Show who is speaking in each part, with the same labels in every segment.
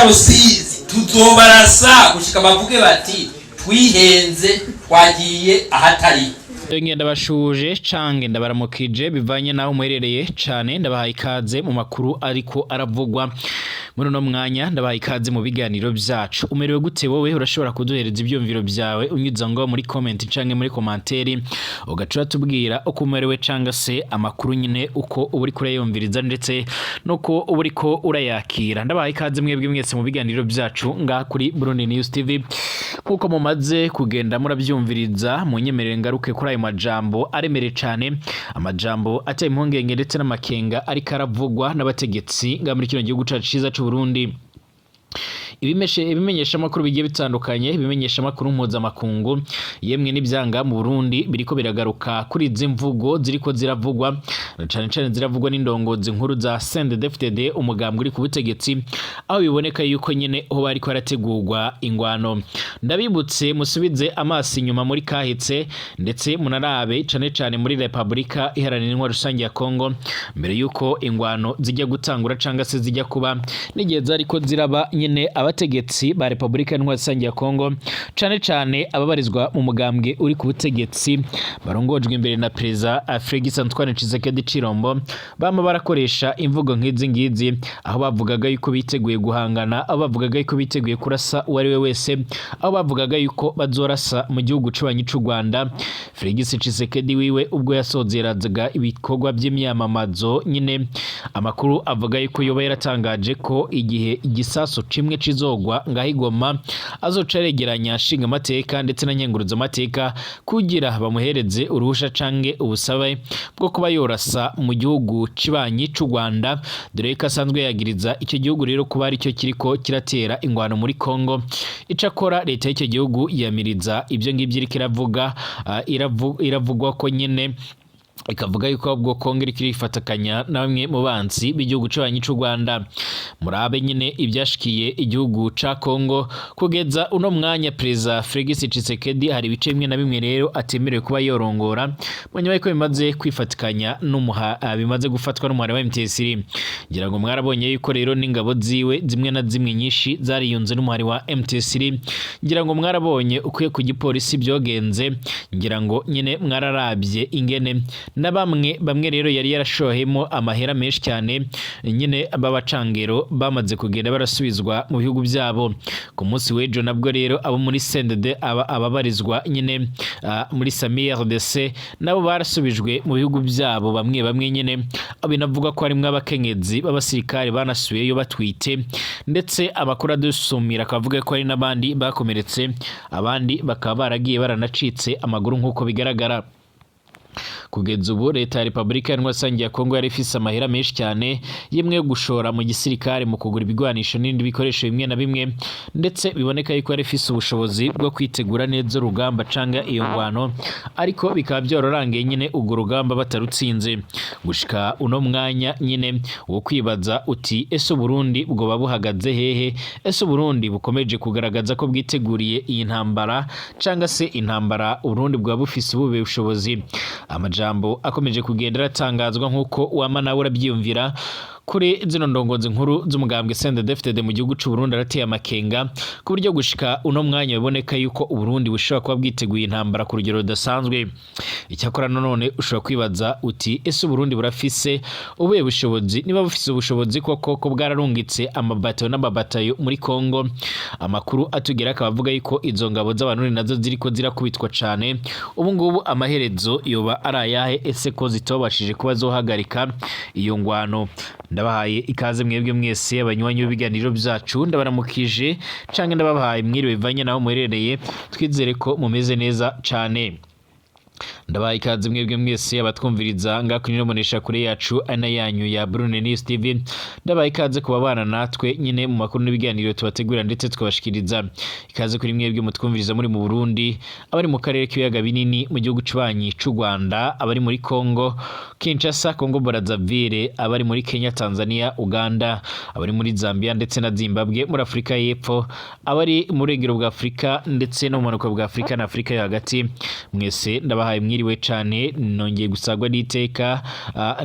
Speaker 1: Rusizi tuzobarasa gushika bavuge bati twihenze, twagiye ahatari.
Speaker 2: Ngenda bashuje cange ndabaramukije bivanye naho muherereye cane. Ndabahaye ikaze mu makuru ariko aravugwa muri uno mwanya, ndabahaye ikaze mu biganiro vyacu. Umerewe gute wowe? Urashobora kuduhereza ivyumviro vyawe unyuza ngo muri comment canke muri commentaire, ugaca uratubwira uko umerewe canga se amakuru nyine uko uba uriko urayumviriza ndetse nuko uba uriko urayakira. Ndabahaye ikaze mwebwe mwese mu biganiro vyacu ngaha kuri Burundi News TV. Nkuko mumaze kugenda muravyumviriza, munyemerere ngaruke kuri ayo majambo aremereye cane, amajambo ateye impungenge ndetse n'amakenga ariko aravugwa n'abategetsi ngaha muri kino gihugu cacu ciza c'u Burundi. Ibimenyesha makuru bigiye bitandukanye, ibimenyesha makuru mpuzamakungu, yemwe n'ivyanga mu Burundi biriko biragaruka kuri izi mvugo ziriko ziravugwa, cane cane ziravugwa n'indongozi nkuru za CNDD-FDD, umugambwe uri ku butegetsi, aho biboneka yuko nyene ho bariko barategurwa ingwano. Ndabibutse musubize amaso inyuma muri kahitse, ndetse munarabe cane cane muri Republika Iharanira Intwaro Rusange ya Kongo, mbere yuko ingwano zijya gutangura canga se zijya kuba, n'igihe zariko ziraba nyene, abategetsi ba Republika Intwaro Rusange ya Kongo, cane cane ababarizwa mu mugambwe uri ku butegetsi barongojwe imbere na Perezida Felix Antoine Tshisekedi Tshilombo, bama barakoresha imvugo nk'izi ngizi, aho bavugaga yuko biteguye guhangana, aho bavugaga yuko biteguye kurasa uwo ari we wese, aho bavugaga yuko bazorasa mu gihugu c'abanyi c'u Rwanda. Felix Tshisekedi wiwe ubwo yasozeraga ibikorwa by'imyamamazo nyine, amakuru avuga yuko yoba yaratangaje ko igihe igisasu kimwe kizogwa ngaho i Goma, azoca aregeranya nshingamateka ndetse na nkenguruzamateka kugira bamuhereze uruhusha canke ubusabe bwo kuba yorasa mu gihugu cibanyi c'u Rwanda, dore ko asanzwe yagiriza icyo gihugu rero kuba aricyo kiriko kiratera ingwano muri Kongo. Icakora leta y'icyo gihugu yamiriza ibyo ngibyo iriko iravuga, iravugwa ko nyene ikavuga yuko ahubwo Kongo iriko irifatakanya na bamwe mu bansi b'igihugu c'abanyi c'u Rwanda. Murabe nyine ivyashikiye igihugu ca Kongo. Kugeza uno mwanya, Perezida Felix Tshisekedi hari ibice bimwe na bimwe rero atemerewe kuba yorongora mu nyuma yuko bimaze kwifatikanya n'umuha bimaze gufatwa n'umuhari wa M23. Ngira ngo mwarabonye yuko rero n'ingabo ziwe zimwe na zimwe nyinshi zariyunze n'umuhari wa M23. Ngira ngo mwarabonye ukwiye ku gipolisi byogenze. Ngira ngo nyine mwararavye ingene na bamwe bamwe rero yari yarashohemo amahera menshi cyane nyine b'abacangero bamaze kugenda barasubizwa mu bihugu byabo. Ku munsi w'ejo nabwo rero abo muri CNDD, ababarizwa nyine muri SAMIDRC, nabo barasubijwe mu bihugu byabo bamwe bamwe nyine, binavuga ko harimwo abakenyezi b'abasirikare banasubiyeyo batwite, ndetse amakuru adusumira akavuga ko hari n'abandi bakomeretse, abandi bakaba baragiye baranacitse amaguru. Nk'uko bigaragara, kugeza ubu leta ya Repubulika Iharanira Rusange ya Kongo yari ifise amahera menshi cyane yimwe yo gushora mu gisirikare, mu kugura ibigwanisho n'ibindi bikoresho bimwe na bimwe, ndetse biboneka yuko yari ifise ubushobozi bwo kwitegura neza urugamba canga iyo ngwano, ariko bikaba byororangiye nyine urwo rugamba batarutsinze. Gushika uno mwanya nyine wo kwibaza uti: ese Uburundi bwoba buhagaze hehe? Ese Uburundi bukomeje kugaragaza ko bwiteguriye iyi ntambara, canga se intambara Uburundi bwaba bufise ubube bushobozi? Amajambo akomeje kugenda aratangazwa, nk'uko wama nawe urabyiyumvira, kuri zino ndongozi nkuru z'umugambwe CNDD-FDD mu gihugu c'u Burundi arateye amakenga, ku buryo gushika uno mwanya biboneka yuko Uburundi bushobora kuba bwiteguye intambara ku rugero rudasanzwe. Icyakora nanone ushobora kwibaza uti: ese Uburundi burafise ubuhe bushobozi? Niba bufise ubushobozi koko, ko bwararungitse amabatayo n'amabatayo muri Kongo, amakuru atugera akaba avuga yuko izo ngabo z'Abarundi nazo ziriko zirakubitwa cane ubu ngubu, amaherezo yoba ari ayahe? Ese ko zitobashije kuba zohagarika iyo ngwano? Ndabahaye ikaze mwebwe mwese abanywanyi b'ibiganiro byacu, ndabaramukije canke ndababahaye mwiriwe bivanye naho muherereye. Twizere ko mumeze neza cane. Ndabahaye ikaze mwebwe mwese abatwumviriza ngaho kuri ino kure yacu ana yanyu ya Burundi News TV. Ndabahaye ikaze ku babana natwe nyine mu makuru n'ibiganiro tubategurira ndetse tukabashikiriza. Ikaze kuri mwebwe mutwumviriza muri mu Burundi, abari mu karere k'ibiyaga binini, mu gihugu c'ubanyi c'u Rwanda, abari muri Congo Kinshasa, Congo Brazzaville, abari muri Kenya, Tanzania, Uganda, abari muri Zambia ndetse na Zimbabwe, muri Afurika y'Epfo, abari mu burengero bwa Afurika ndetse no mu bumanuko bwa Afurika na Afurika yo hagati, mwese ndabahaye Ndabahaye mwiriwe cane, nongeye gusagwa n'iteka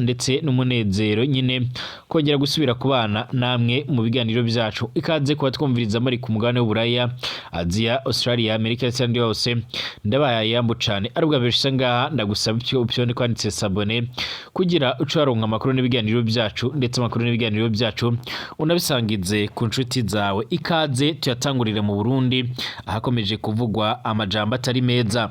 Speaker 2: ndetse n'umunezero nyine kongera gusubira kubana namwe mu biganiro byacu. Ikaze kuba twumviriza muri ku mugabane w'Uburaya, Aziya, Australia, Amerika ndetse n'andi hose. Ndabahaye yambu cane. Ari ubwa mbere ushitse ngaha, ndagusaba icyo upyone kwanditse s'abonner kugira uce waronka amakuru n'ibiganiro byacu, ndetse amakuru n'ibiganiro byacu unabisangize ku nshuti zawe. Ikaze tuyatangurire mu Burundi ahakomeje kuvugwa amajambo atari meza,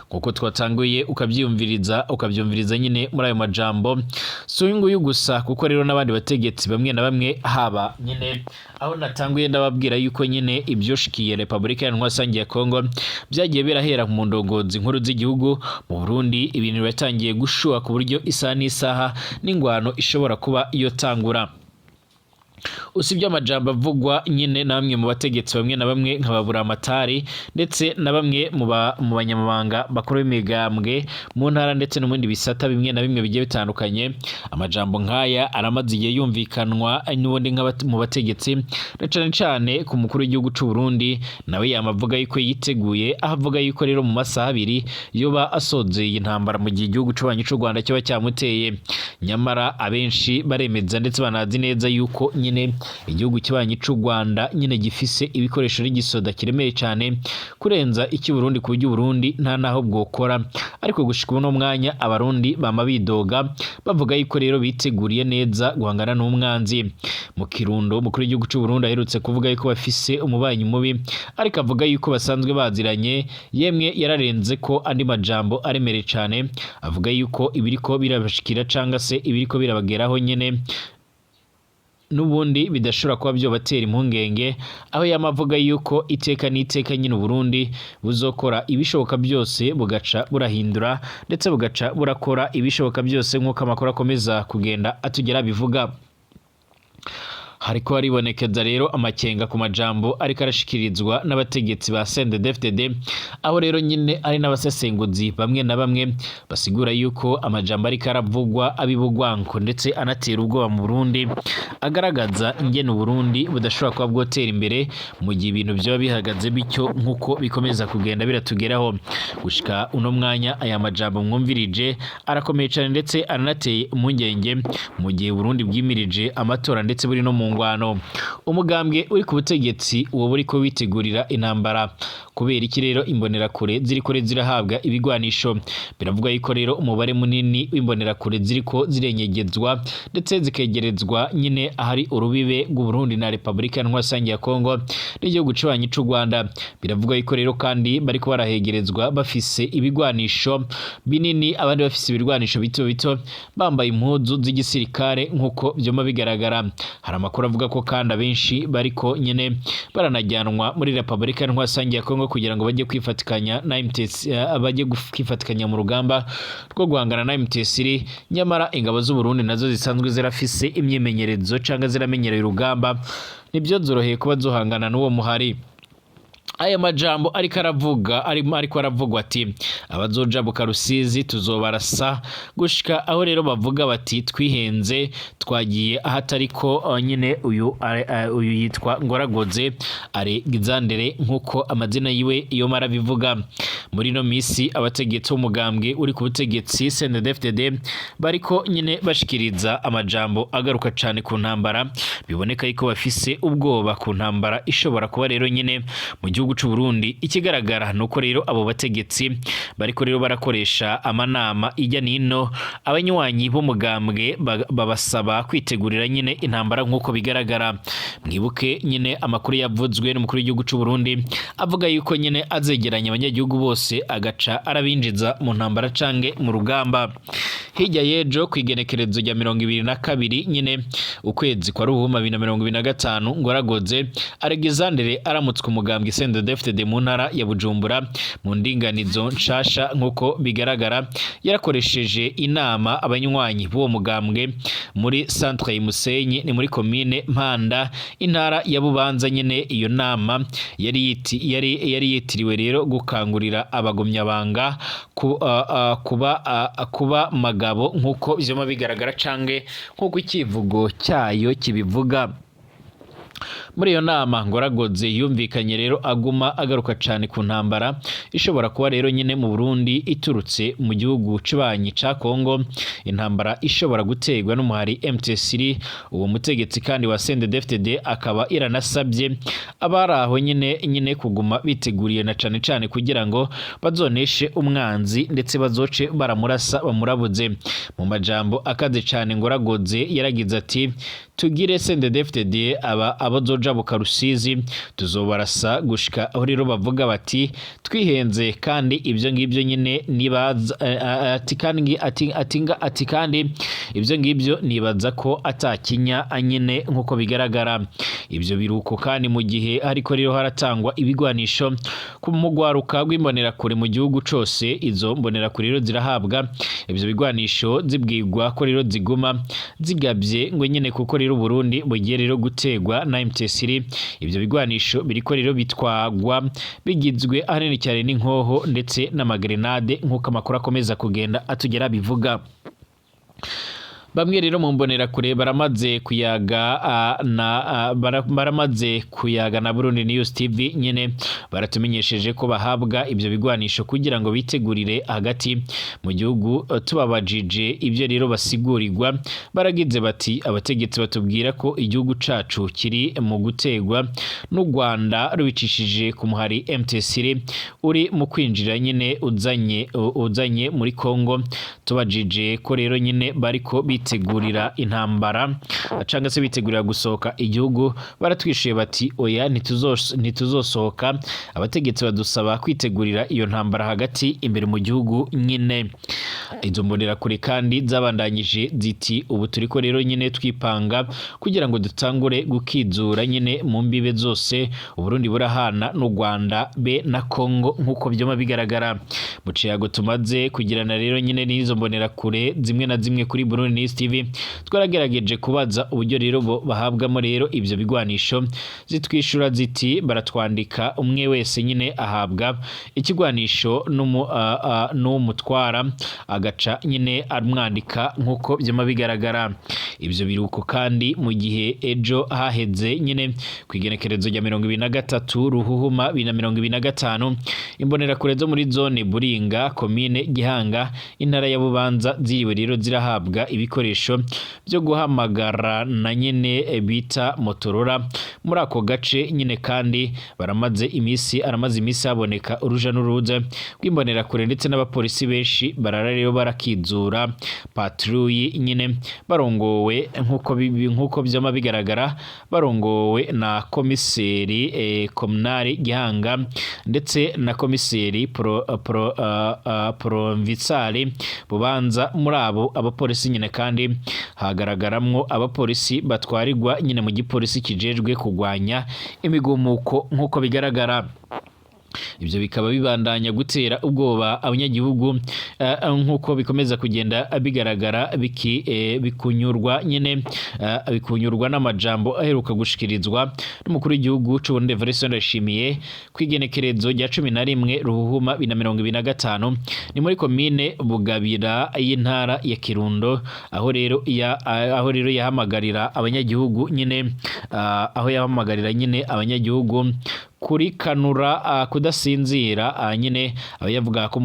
Speaker 2: kuko twatanguye ukabyumviriza nyine muri ayo majambo. Si uyu nguyu gusa, kuko rero n'abandi bategetsi bamwe na bamwe, haba nyine aho natanguye ndababwira yuko nyine ibyoshikiye Repubulika Iharanira Rusange ya Kongo byagiye birahera mu ndongozi nkuru z'igihugu. Mu Burundi ibintu biratangiye gushuha ku buryo isaha n'isaha n'ingwano ishobora kuba iyo tangura. Usibye amajambo avugwa nyine na bamwe mu bategetsi bamwe na bamwe nka Baburamatari ndetse na bamwe mu banyamabanga bakuru b'imigambwe mu ntara ndetse no mu bindi bisata bimwe na bimwe bigiye bitandukanye, amajambo nk'aya aramaze igihe yumvikanwa n'ubundi mu bategetsi, na cane cane ku mukuru w'igihugu c'u Burundi. Nawe yama avuga yuko yiteguye, aho avuga yuko rero mu masaha 2 yoba asozeye intambara mu gihe igihugu c'ubanyi c'u Rwanda kiba cyamuteye. Nyamara abenshi baremeza ndetse banazi neza yuko nyine igihugu kibanyi c'u Rwanda nyine gifise ibikoresho n'igisoda kiremeye cyane kurenza icy'u Burundi, ku buryo Burundi nta naho bwokora. Ariko gushika uno mwanya abarundi bama bidoga bavuga yuko rero biteguriye neza guhangana n'umwanzi. Mu Kirundo umukuru w'igihugu c'u Burundi aherutse kuvuga yuko bafise umubanyi mubi, ariko avuga yuko basanzwe baziranye. Yemwe yararenze ko andi majambo aremereye cyane, avuga yuko ibiriko birabashikira canga se ibiriko birabageraho nyene n'ubundi bidashobora kuba byobatera impungenge, aho yama avuga yuko iteka n'iteka nyine Uburundi buzokora ibishoboka byose bugaca burahindura ndetse bugaca burakora ibishoboka byose, nk'uko amakuru akomeza kugenda atugera bivuga. Hariko haribonekeza rero amakenga ku majambo ariko arashikirizwa n'abategetsi ba CNDD-FDD, aho rero nyine ari n'abasesenguzi bamwe na bamwe basigura yuko amajambo ariko aravugwa abibugwanko ndetse anatera ubwoba mu Burundi, agaragaza ingene Uburundi budashobora kuba bwotera imbere mu gihe ibintu vyoba bihagaze bityo nk'uko bikomeza kugenda biratugeraho gushika uno mwanya. Aya majambo mwumvirije arakomeye cane ndetse aranateye impungenge mu gihe Burundi bwimirije amatora ndetse buri no mu ngwano. Umugambwe uri ku butegetsi uwo buriko witegurira intambara. Kubera iki rero imbonerakure ziriko zirahabwa ibigwanisho? Biravugwa yuko rero umubare munini w'imbonerakure ziriko zirenyegezwa ndetse zikegerezwa nyine ahari urubibe rw'u Burundi na Repubulika Iharanira ya Kongo n'igihugu cibanyi c'u Rwanda. Biravugwa yuko rero kandi bariko barahegerezwa bafise ibigwanisho binini, abandi bafise ibirwanisho bito bito, bambaye impuzu z'igisirikare nk'uko vyoma bigaragara. Hari amakuru avuga ko kandi abenshi bariko nyene baranajyanwa muri Repubulika Iharanira ya Kongo kugira ngo bajye kwifatikanya na MTS, bajye kwifatikanya mu rugamba rwo guhangana na MTS. Nyamara ingabo z'u Burundi nazo zisanzwe zirafise imyimenyerezo canke ziramenyereye urugamba, nibyo zoroheye kuba zohangana n'uwo muhari. Aya majambo ariko aravuga arimo ariko aravugwa ati abazojabuka Rusizi tuzobarasa gushika aho rero bavuga bati twihenze, twagiye ahatariko. Nyine uyu yitwa Ngoragoze Alexandre, nkuko amazina yiwe iyo marabivuga. Muri no misi abategetsi b'umugambwe uri ku butegetsi CNDD-FDD bariko nyine bashikiriza amajambo agaruka cane ku ntambara. Biboneka yuko bafise ubwoba ku ntambara ishobora kuba rero nyine mu gihugu c'u Burundi. Ikigaragara nuko rero abo bategetsi bariko rero barakoresha amanama ijya nino abanywanyi b'umugambwe, babasaba kwitegurira nyine intambara nk'uko bigaragara. Mwibuke nyine amakuru yavuzwe n'umukuru w'igihugu c'u Burundi avuga yuko nyine azegeranya abanyagihugu bose agaca arabinjiza mu ntambara cange mu rugamba. Hirya y'ejo kw'igenekerezo rya 22 nyine ukwezi kwa Ruhuma 2025, Ngoragoze Alexandre aramutswe umugambwe CNDD-FDD mu ntara ya Bujumbura mu ndinganizo nshasha. Nk'uko bigaragara, yarakoresheje inama abanywanyi b'uwo mugambwe muri centre Musenyi, ni muri komine Mpanda, intara ya Bubanza. Nyine iyo nama yari yitiriwe rero gukangurira abagumyabanga kuba magabo, nk'uko vyoma bigaragara canke nk'uko ikivugo cyayo kibivuga. Muri iyo nama Ngoragoze yumvikanye rero aguma agaruka cane ku ntambara ishobora kuba rero nyine mu Burundi iturutse mu gihugu cibanyi ca Kongo, intambara ishobora guterwa n'umuhari MTC. Uwo mutegetsi kandi wa CNDD-FDD akaba iranasabye abari aho nyine kuguma biteguriye, na cane cane kugira ngo bazoneshe umwanzi, ndetse bazoce baramurasa bamurabuze. Mu majambo akaze cane, Ngoragoze yaragize ati: "Tugire CNDD-FDD aba abazojabuka Rusizi tuzobarasa gushika aho rero bavuga bati twihenze." Kandi ibyo ngibyo nyine nibaza ati kandi ati kandi ibyo ngibyo nibaza ko atakinya nyine nkuko bigaragara. Ibyo biruko kandi mu gihe ariko rero haratangwa ibigwanisho ku mugwaruka rw'imbonerakure mu gihugu cose. Izo mbonerakure rero zirahabwa ibyo bigwanisho zibwirwa ko rero ziguma zigabye ngo nyine kuko rero Burundi bugiye rero gutegwa na MTC. Ibyo bigwanisho biriko rero bitwagwa bigizwe ahanini cyane n'inkoho ndetse n'amagrenade, nk'uko amakuru akomeza kugenda atugera bivuga. Bamwe rero mu mbonerakure baramaze kuyaga na Burundi News TV nyene, baratumenyesheje ko bahabwa ibyo bigwanisho kugira ngo bitegurire hagati mu gihugu. Tubabajije ibyo rero basigurirwa, baragize bati: "Abategetsi batubwira ko igihugu cacu kiri mu gutegwa n'u Rwanda rubicishije ku muhari MTC uri mu kwinjira nyine uzanye muri Kongo. Tubajije ko rero nyine bariko bitegurira intambara cyangwa se bitegurira gusohoka igihugu, baratwishuye bati: 'Oya, ntituzosohoka. Abategetsi badusaba kwitegurira iyo ntambara hagati imbere mu gihugu nyine.'" Izo mbonerakure kandi zabandanyije ziti: "Ubu turiko rero nyine twipanga kugira ngo dutangure gukizura nyine mu mbibe zose Uburundi burahana n'u Rwanda be na Kongo, nk'uko byoma bigaragara." Mu ciyago tumaze kugirana rero nyine n'izo mbonerakure zimwe na zimwe kuri Burundi News TV, twaragerageje kubaza uburyo rero bo bahabwamo rero ibyo bigwanisho. Zitwishura ziti: "Baratwandika, umwe wese nyine ahabwa ikigwanisho n'umutwara agaca nyine amwandika, nk'uko byama bigaragara." Ibyo biruko kandi mu gihe ejo haheze nyine ku igenekerezo rya 23 Ruhuhuma 2025, imbonerakure zo muri zone Buringa, komine Gihanga, intara ya Bubanza, ziriwe rero zirahabwa ibikoresho byo guhamagara na nyine bita Motorola. Muri ako gace nyine kandi baramaze iminsi aramaze iminsi haboneka uruja n'uruza rw'imbonerakure ndetse n'abapolisi benshi barara rero barakizura, patrouille nyine, barongowe nkuko byama bigaragara, barongowe na komiseri communal Gihanga ndetse na komiseri provincial Bubanza. Muri abo abapolisi nyine kandi hagaragaramwo abapolisi batwarirwa nyine mu gipolisi kijejwe kugwanya imigumuko, nk'uko bigaragara. Ibyo bikaba bibandanya gutera ubwoba abanyagihugu, nk'uko bikomeza kugenda bigaragara, bikunyurwa nyine bikunyurwa n'amajambo aheruka gushikirizwa n'umukuru w'igihugu c'u Burundi Evariste Ndayishimiye ku igenekerezo rya 11 Ruhuhuma 2025, ni muri komine Bugabira y'intara ya Kirundo, aho rero yahamagarira abanyagihugu nyine aho yahamagarira nyine abanyagihugu kuri kanura kudasinzira, nyine aho yavuga ko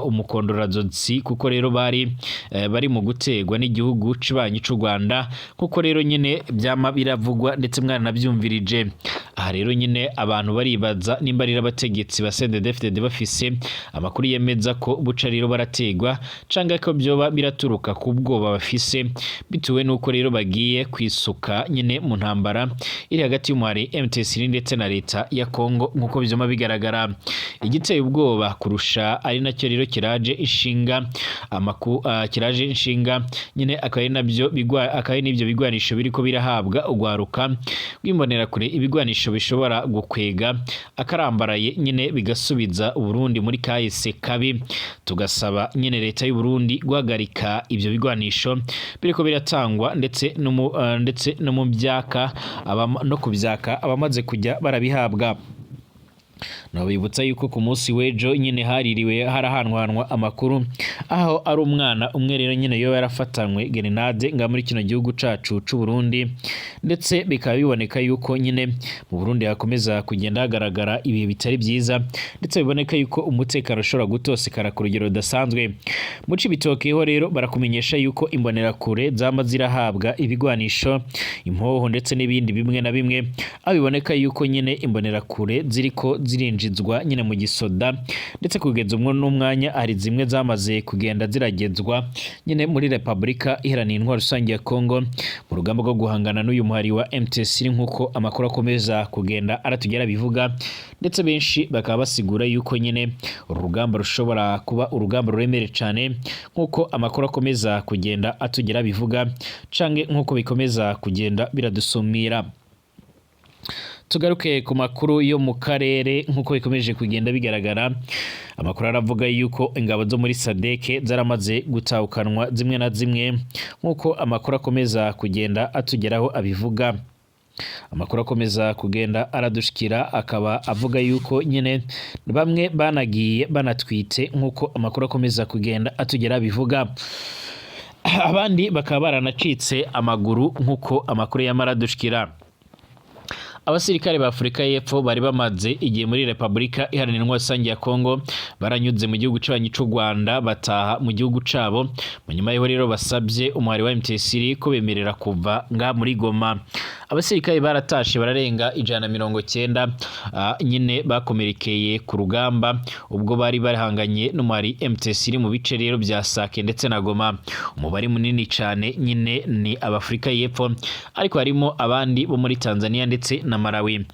Speaker 2: umukondorazotsi, kuko rero bari mu gutegwa n'igihugu cibanyi c'u Rwanda, kuko rero nyine byama biravugwa ndetse mwaranavyumvirije. Aha rero nyine abantu baribaza nimba rero abategetsi ba CNDD-FDD bafise amakuru yemeza ko buca rero barategwa, canke ko byoba biraturuka ku bwoba bafise bitewe n'uko rero bagiye kwisuka nyine mu ntambara iri hagati y'umuhari MTC ndetse na leta ya Kongo, nk'uko vyoma bigaragara. Igiteye ubwoba kurusha, ari nacyo rero kiraje ishinga kiraje inshinga nyine, akaba ari nabyo akaba ari n'ibyo bigwanisho biriko birahabwa ugwaruka rw'imbonerakure, ibigwanisho bishobora gukwega akarambaraye nyine bigasubiza Uburundi muri kahise kabi. Tugasaba nyine leta y'u Burundi guhagarika ivyo bigwanisho biriko biratangwa, ndetse no mu byaka no kubyaka abamaze kujya barabihabwa. Nabibutsa yuko ku munsi w'ejo nyine haririwe harahanwanwa amakuru aho ari umwana umwe rero nyine yo yarafatanywe grenade nga muri kino gihugu cacu c'u Burundi, ndetse bikaba biboneka yuko nyine mu Burundi hakomeza kugenda hagaragara ibihe bitari byiza, ndetse biboneka yuko umutekano ushobora gutosekara ku rugero rudasanzwe. Mu Cibitoke ho rero barakumenyesha yuko imbonerakure zama zirahabwa ibigwanisho, impoho ndetse n'ibindi bimwe na bimwe, aho biboneka yuko nyine imbonerakure ziriko zirinjizwa nyine mu gisoda, ndetse kugeza umwe n'umwanya hari zimwe zamaze kugenda ziragezwa nyine muri Repubulika Iharanira Intwaro Rusange ya Kongo mu rugamba rwo guhangana n'uyu muhari wa MTC, nk'uko amakuru akomeza kugenda aratugera bivuga, ndetse benshi bakaba basigura yuko nyine uru rugamba rushobora kuba urugamba ruremere cyane, nk'uko amakuru akomeza kugenda atugera bivuga, canke nk'uko bikomeza kugenda biradusumira. Tugaruke ku makuru yo mu karere, nk'uko bikomeje kugenda bigaragara, amakuru aravuga yuko ingabo zo muri SADC zaramaze gutahukanwa zimwe na zimwe, nk'uko amakuru akomeza kugenda atugeraho abivuga. Amakuru akomeza kugenda aradushikira akaba avuga yuko nyine bamwe banagiye banatwite, nk'uko amakuru akomeza kugenda atugera abivuga, abandi bakaba baranacitse amaguru, nk'uko amakuru yamara adushikira. Abasirikare ba Afurika y'Epfo bari bamaze igihe muri Repubulika Iharanira Intwaro Rusange ya Kongo baranyuze mu gihugu c'abanyi c'u Rwanda bataha mu gihugu cabo. Mu nyuma y'aho rero basabye umuhari wa MTC ko bemerera kuva nga muri Goma. Abasirikare baratashe bararenga 190, nyine bakomerekeye ku rugamba ubwo bari bahanganye n'umuhari MTC mu bice rero bya Sake ndetse na Goma. Umubare munini cane nyine ni Abafurika y'Epfo, ariko harimo abandi bo muri Tanzania ndetse na Malawi.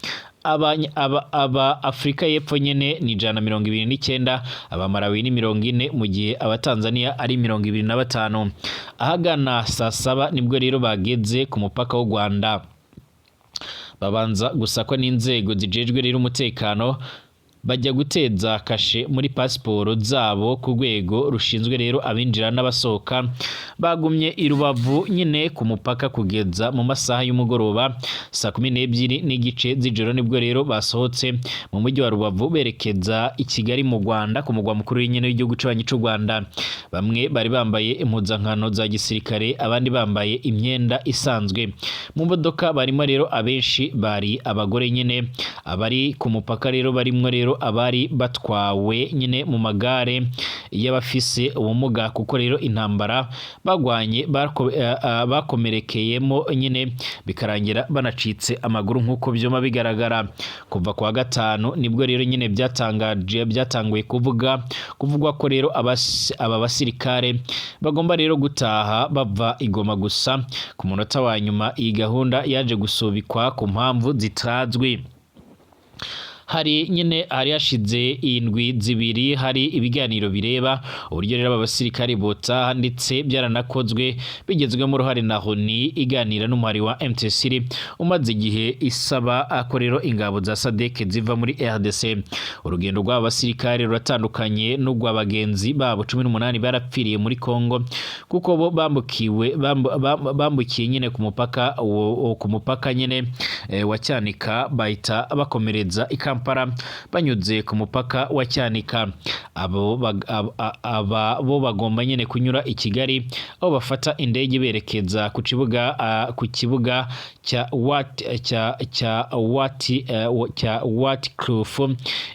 Speaker 2: Aba Afurika y'Epfo nyene ni 129, aba Malawi ni 40, mu gihe aba Tanzania ari 25. Ahagana saa 7 nibwo rero bageze ku mupaka w'u Rwanda, babanza gusakwa n'inzego zijejwe rero umutekano, bajya guteza kashe muri pasiporo zabo ku rwego rushinzwe rero abinjira n'abasohoka. Bagumye i Rubavu nyine ku mupaka kugeza mu masaha y'umugoroba, saa 12:30 z'ijoro nibwo rero basohotse mu mujyi wa Rubavu berekeza i Kigali mu Rwanda, ku mugwa mukuru w'inyene w'igihugu c'abanyi c'u Rwanda. Bamwe bari bambaye impuzankano za gisirikare, abandi bambaye imyenda isanzwe. Mu modoka barimo rero abenshi bari abagore nyine. Abari ku mupaka rero barimwo rero abari batwawe nyine mu magare y'abafise ubumuga, kuko rero intambara bagwanye bakomerekeyemo nyine bikarangira banacitse amaguru, nk'uko byuma bigaragara. Kuva kwa gatanu nibwo rero nyine byatangaje byatanguye kuvugwa ko rero aba basirikare bagomba rero gutaha bava i Goma, gusa ku munota wa nyuma iyi gahunda yaje gusubikwa ku mpamvu zitazwi. Hari nyine hari hashize indwi 2 hari ibiganiro bireba uburyo rero aba basirikare botaha, ndetse byaranakozwe bigezwemo uruhare na ONU iganira n'umuhari wa MTC umaze igihe isaba ko rero ingabo za SADC ziva muri RDC. Urugendo rw'aba basirikare ruratandukanye n'urwa bagenzi babo 18 barapfiriye muri Kongo, kuko bo bambukiye nyine ku mupaka ku mupaka nyine wa Cyanika, bahita bakomereza i Kampala banyuze ku mupaka wa Cyanika. Aba bo bagomba nyine kunyura i Kigali aho bafata indege berekeza ku kibuga ku kibuga cya Wat cya cya Wat cya Waterkloof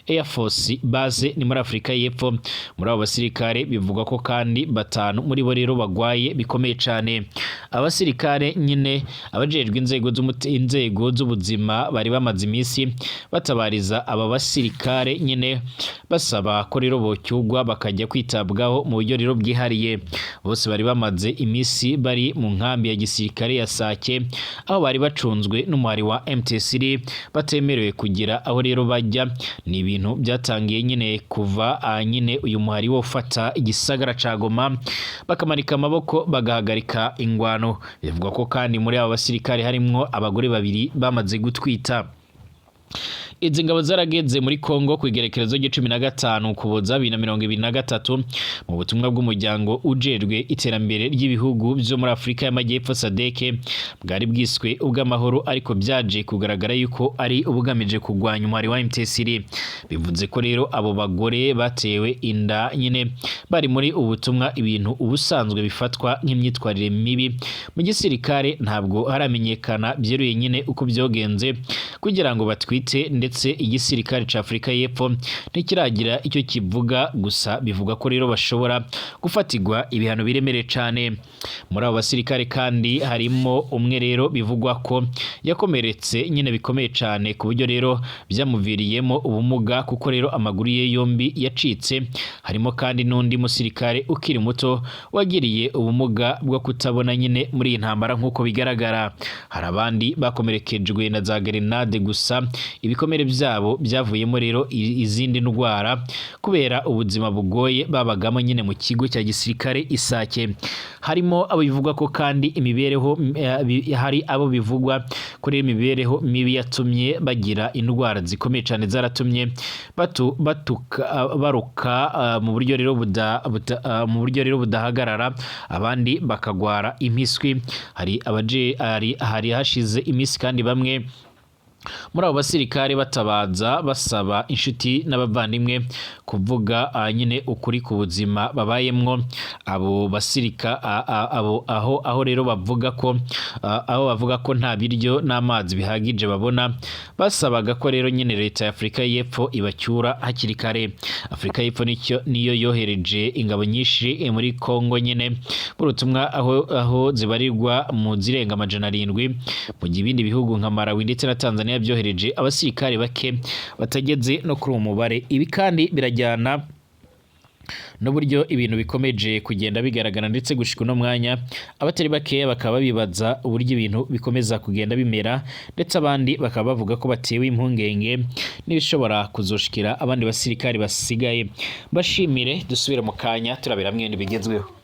Speaker 2: Air Force Base ni muri Afurika y'Epfo. Muri abo basirikare bivugwa ko kandi 5 muri bo rero bagwaye bikomeye cane. Abasirikare nyine abajejwe inzego z'ubuzima bari bamaze iminsi batabariza aba basirikare nyine basaba ko rero bocyugwa bakajya kwitabwaho mu buryo rero bwihariye. Bose bari bamaze iminsi bari mu nkambi ya gisirikare ya Sake, aho bari bacunzwe n'umuhari wa MTC batemerewe kugira aho rero bajya. Ni ibintu byatangiye nyine kuva nyine uyu muhari wo ufata igisagara ca Goma, bakamanika amaboko bagahagarika ingwano. Bivugwa ko kandi muri aba basirikare harimwo abagore 2 bamaze gutwita. Izi ngabo zarageze muri Kongo ku igerekerezo ry'icumi na gatanu Ukuboza 2023, mu butumwa bw'umuryango ujejwe iterambere ry'ibihugu vyo muri Afurika y'Amajyepfo, SADC, bwari bwiswe ubw'amahoro, ariko byaje kugaragara yuko ari ubugamije kurwanya umuhari wa M23. Bivuze ko rero abo bagore batewe inda nyine bari muri ubutumwa, ibintu ubusanzwe bifatwa nk'imyitwarire mibi mu gisirikare. Ntabwo haramenyekana byeruye nyine uko byogenze kugira ngo batwite, ndetse igisirikare ca Afurika y'Epfo ntikiragira icyo kivuga. Gusa bivuga ko rero bashobora gufatirwa ibihano biremereye cane. Muri abo basirikare kandi harimo umwe rero bivugwa ko yakomeretse nyine bikomeye cane, ku buryo rero byamuviriyemo ubumuga, kuko rero amaguru ye yombi yacitse. Harimo kandi n'undi musirikare ukiri muto wagiriye ubumuga bwo kutabona nyine muri iyi ntambara. Nk'uko bigaragara, hari abandi bakomerekejwe na za grenade, gusa ibikomere byabo byavuyemo rero izindi ndwara kubera ubuzima bugoye babagamo nyine mu kigo cya gisirikare Isake. Harimo abo bivugwa ko kandi imibereho hari abo bivugwa ko rero imibereho mibi yatumye bagira indwara zikomeye cyane, zaratumye batu batuka baruka mu buryo rero budahagarara, abandi bakagwara impiswi. Hari abaje hari hashize iminsi kandi bamwe muri abo basirikare batabaza, basaba inshuti n'abavandimwe kuvuga nyine ukuri ku buzima babayemwo abo basirika abo aho rero bavuga ko aho bavuga ko nta biryo n'amazi bihagije babona. Basabaga ko rero nyine leta ya Afurika y'Epfo ibacyura hakiri kare. Afurika y'Epfo nicyo niyo yohereje ingabo nyinshi muri Kongo nyine muri ubutumwa, aho zibarirwa mu zirenga 700, mu gihe ibindi bihugu nka Malawi ndetse na Tanzania byohereje abasirikare bake batageze no kuri uwo mubare. Ibi kandi birajyana n'uburyo ibintu bikomeje kugenda bigaragara, ndetse gushika uno mwanya abatari bakeya bakaba bibaza uburyo ibintu bikomeza kugenda bimera, ndetse abandi bakaba bavuga ko batewe impungenge n'ibishobora kuzoshikira abandi basirikari basigaye. Bashimire, dusubire mu kanya turabera hamwe ibintu bigezweho.